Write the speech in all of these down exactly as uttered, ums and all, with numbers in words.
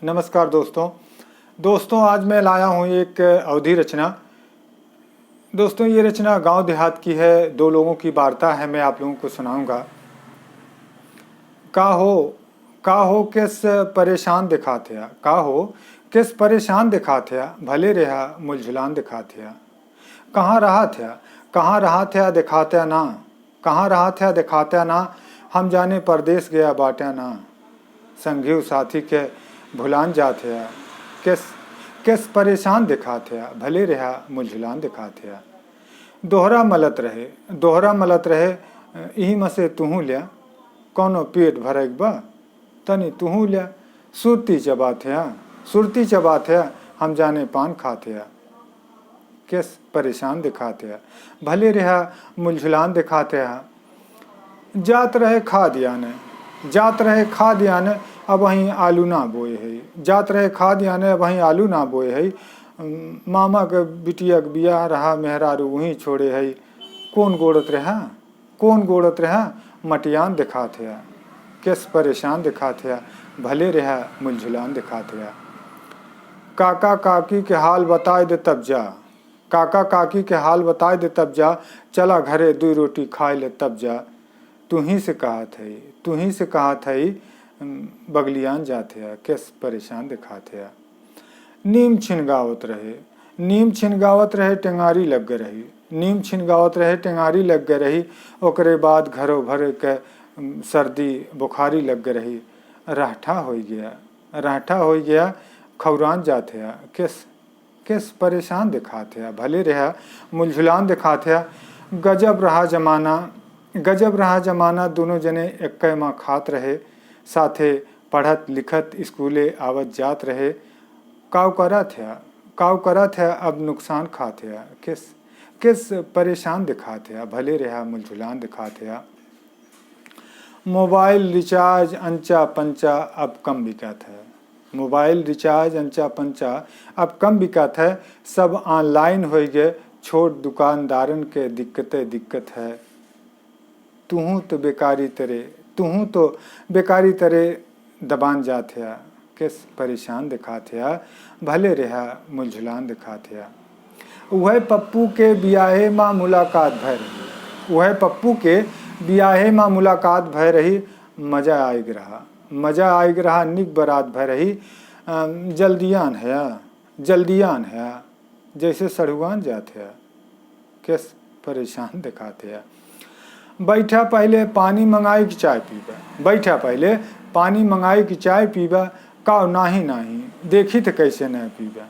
नमस्कार दोस्तों। दोस्तों, आज मैं लाया हूँ एक अवधी रचना। दोस्तों, ये रचना गांव देहात की है, दो लोगों की वार्ता है, मैं आप लोगों को सुनाऊंगा। का हो, का हो, किस परेशान दिखात हया? का हो, किस परेशान दिखात हया? भले रहा, मुलझुलान दिखात हया। कहाँ रहत हया? कहाँ रहत हया, दिखात हया ना? कहाँ रहत हया, दिखात हया ना? हम जाने परदेस गया बाट्या ना। संगी साथी के भुलान जात हया। किस, किस परेशान दिखात हया? भले रहा, मुलझुलान दिखात हया। दोहरा मलत रहे, दोहरा मलत रहे, इही में से तुहूँ ल्या, कौनो पेट भरैक बा, तनी तुहूँ ल्या। सुरती चबात हया, सुरती चबात हया, हम जाने पान खात हया। किस परेशान दिखात हया? भले रहा, मुलझुलान दिखात हया। जात रहे खाद याने, जात रहे खाद याने, अबहीं आलू ना बोए है। जात रहे खाद याने, अबहीं आलू ना बोए है। मामा के बिटिया के बियाह रहा, मेहरारू वहीं छोड़े है। कौन गोड़त रहा? कौन गोड़त रहा? मटियान दिखात हया। किस परेशान दिखात हया? भले रहा, मुलझुलान दिखात हया। काका काकी के हाल बताए दे तब जा। काका काकी के हाल बताए दे तब जा। चला घरे दुई रोटी खाए ले तब जा। तुहीं से कहत है, तुहीं से कहत है, बगलियान जात हया। किस परेशान दिखात हया। नीम छिनगावत रहे, नीम छिनगावत रहे, टेंगारी लग गए रही। नीम छिनगावत रहे, टेंगारी लग गए रही। ओकरे बाद घरो भर के, उम, सर्दी बुखारी लग गए रही। रहठा होइ गया, रहठा होइ गया, खौरान जात हया। किस, किस परेशान दिखात हया? भले रहा, मुलझुलान दिखात हया। गजब रहा जमाना, गजब रहा जमाना, दोनों जने एक्कै माँ खात रहे, साथे पढ़त लिखत स्कूले आवत जात रहे। काउ करत हया, काउ करत हया, अब नुकसान खात हया। किस, किस परेशान दिखात हया? भले रहा, मुलझुलान दिखात हया। मोबाइल रिचार्ज अंचा पंचा अब कम बिकात है। मोबाइल रिचार्ज अंचा पंचा अब कम बिकात है। सब online होइ गए, छोट दुकानदारन के दिक्कते दिक्कत है। तुहूँ तो बेकारी तरे, तुहूँ तो बेकारी तरे दबान जात हया। किस परेशान दिखात हया, भले रहा, मुलझुलान दिखात हया। उहै पप्पू के बियाहे मा मुलाकात भय रही, उहै पप्पू के बियाहे मा मुलाकात भय रही। मजा आइग रहा, मजा आइग रहा, निक बरात भय रही। अम, जल्दियान हया, जल्दियान हया, जैसे सढ़ुआन जात हया। किस परेशान दिखात हया। बैठा पहिले पानी मंगाई कि चाय पीबा, बैठा पहिले पानी मंगाई कि चाय पीबा, काउ नाही नाही, देखी त कैसे न पीबा।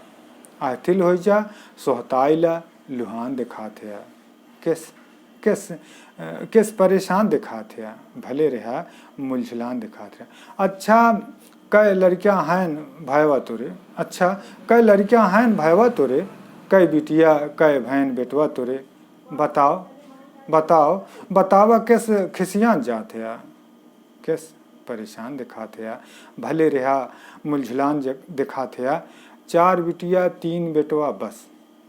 आथिल होइ जा, सोहताइला लुहान दिखात हया। किस, किस, अ, किस परेशान दिखात हया, भले रहा, मुलझुलान दिखात हया। अच्छा, कै लड़कियां हैं भयवा तोरे? अच्छा, कै लड़कियां हैं भयवा तोरे? कै बिटिया, कै भैन बेटवा तोरे? बताओ, बताओ, बतावा, किस खिसियान जात हया? किस परेशान दिखात हया, भले रहा, मुलझुलान ज-, दिखात हया। चार बिटिया, तीन बेटवा बस।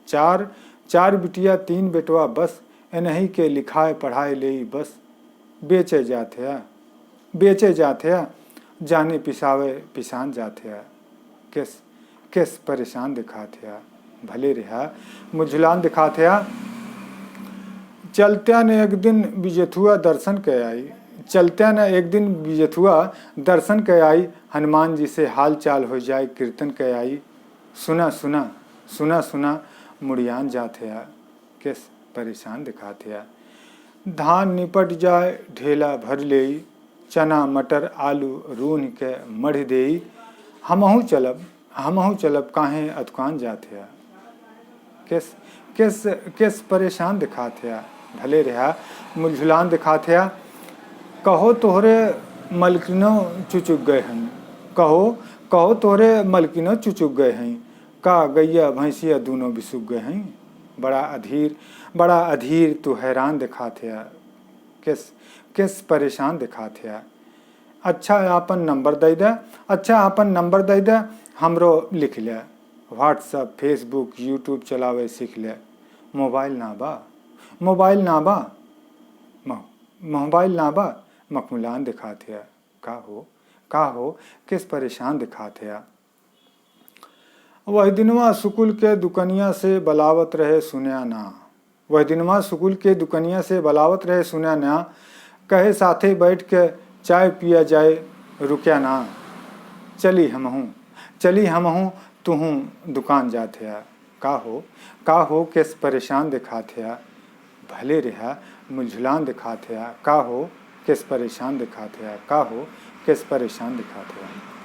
चार, चार बिटिया, तीन बेटवा बस। एनही के लिखाए पढ़ाए लेई बस। बेचे जात हया, बेचे जात हया, जाने पिसावे पिसान जात हया। किस, किस परेशान दिखात हया, भले रहा, मुलझुलान दिखात हया। चलत्या न एक दिन बिजथुआ दर्शन के आई, चलत्या न एक दिन बिजथुआ दर्शन के आई, हनुमान जी से हाल चाल होइ जाए, कीर्तन के आई। सुना, सुना, सुना, सुना, मुड़ियान जात हया। किस परेशान दिखात हया। धान निपट जाए, ढेला भर लेई, चना, मटर, आलू रून्ह के मढ़ देई। हमहूँ चलब, हमहूँ चलब, काहे अतुकान जात हया। किस, किस, किस परेशान दिखात हया, भले रहा, मुलझुलान दिखात हया। कहो तोहरे मलकिनो चुचुक गए हैं, कहो, कहो तोहरे मलकिनो चुचुक गए हैं, का गैया भैंसिया दूनो बिसुक गए हैं। बड़ा अधीर, बड़ा अधीर तू हैरान दिखात हया। किस, किस परेशान दिखात हया। अच्छा आपन नंबर दे दे, अच्छा आपन नंबर दे दे, हमरो लिख ले। WhatsApp, Facebook, YouTube चलावे सीख ले। मोबाइल ना बा, मोबाइल ना बा, मो-, मोबाइल ना बा, मखमुलान दिखात हया। का हो, का हो, किस परेशान दिखात हया। वह दिनवा सुकुल के दुकनिया से बलावत रहे सुन्या ना। वह दिनवा सुकुल के दुकनिया से बलावत रहे सुन्या ना। कहे साथे बैठ के चाय पिया जाए रुक्या ना। चली हमहूँ, चली हमहूँ, तुहूँ दुकान जात हया। का हो, का हो, केस परेशान देखात हया? भले रहा, मुझुलान देखात हया। का हो, केस परेशान देखात हया? का हो, केस परेशान देखात हया?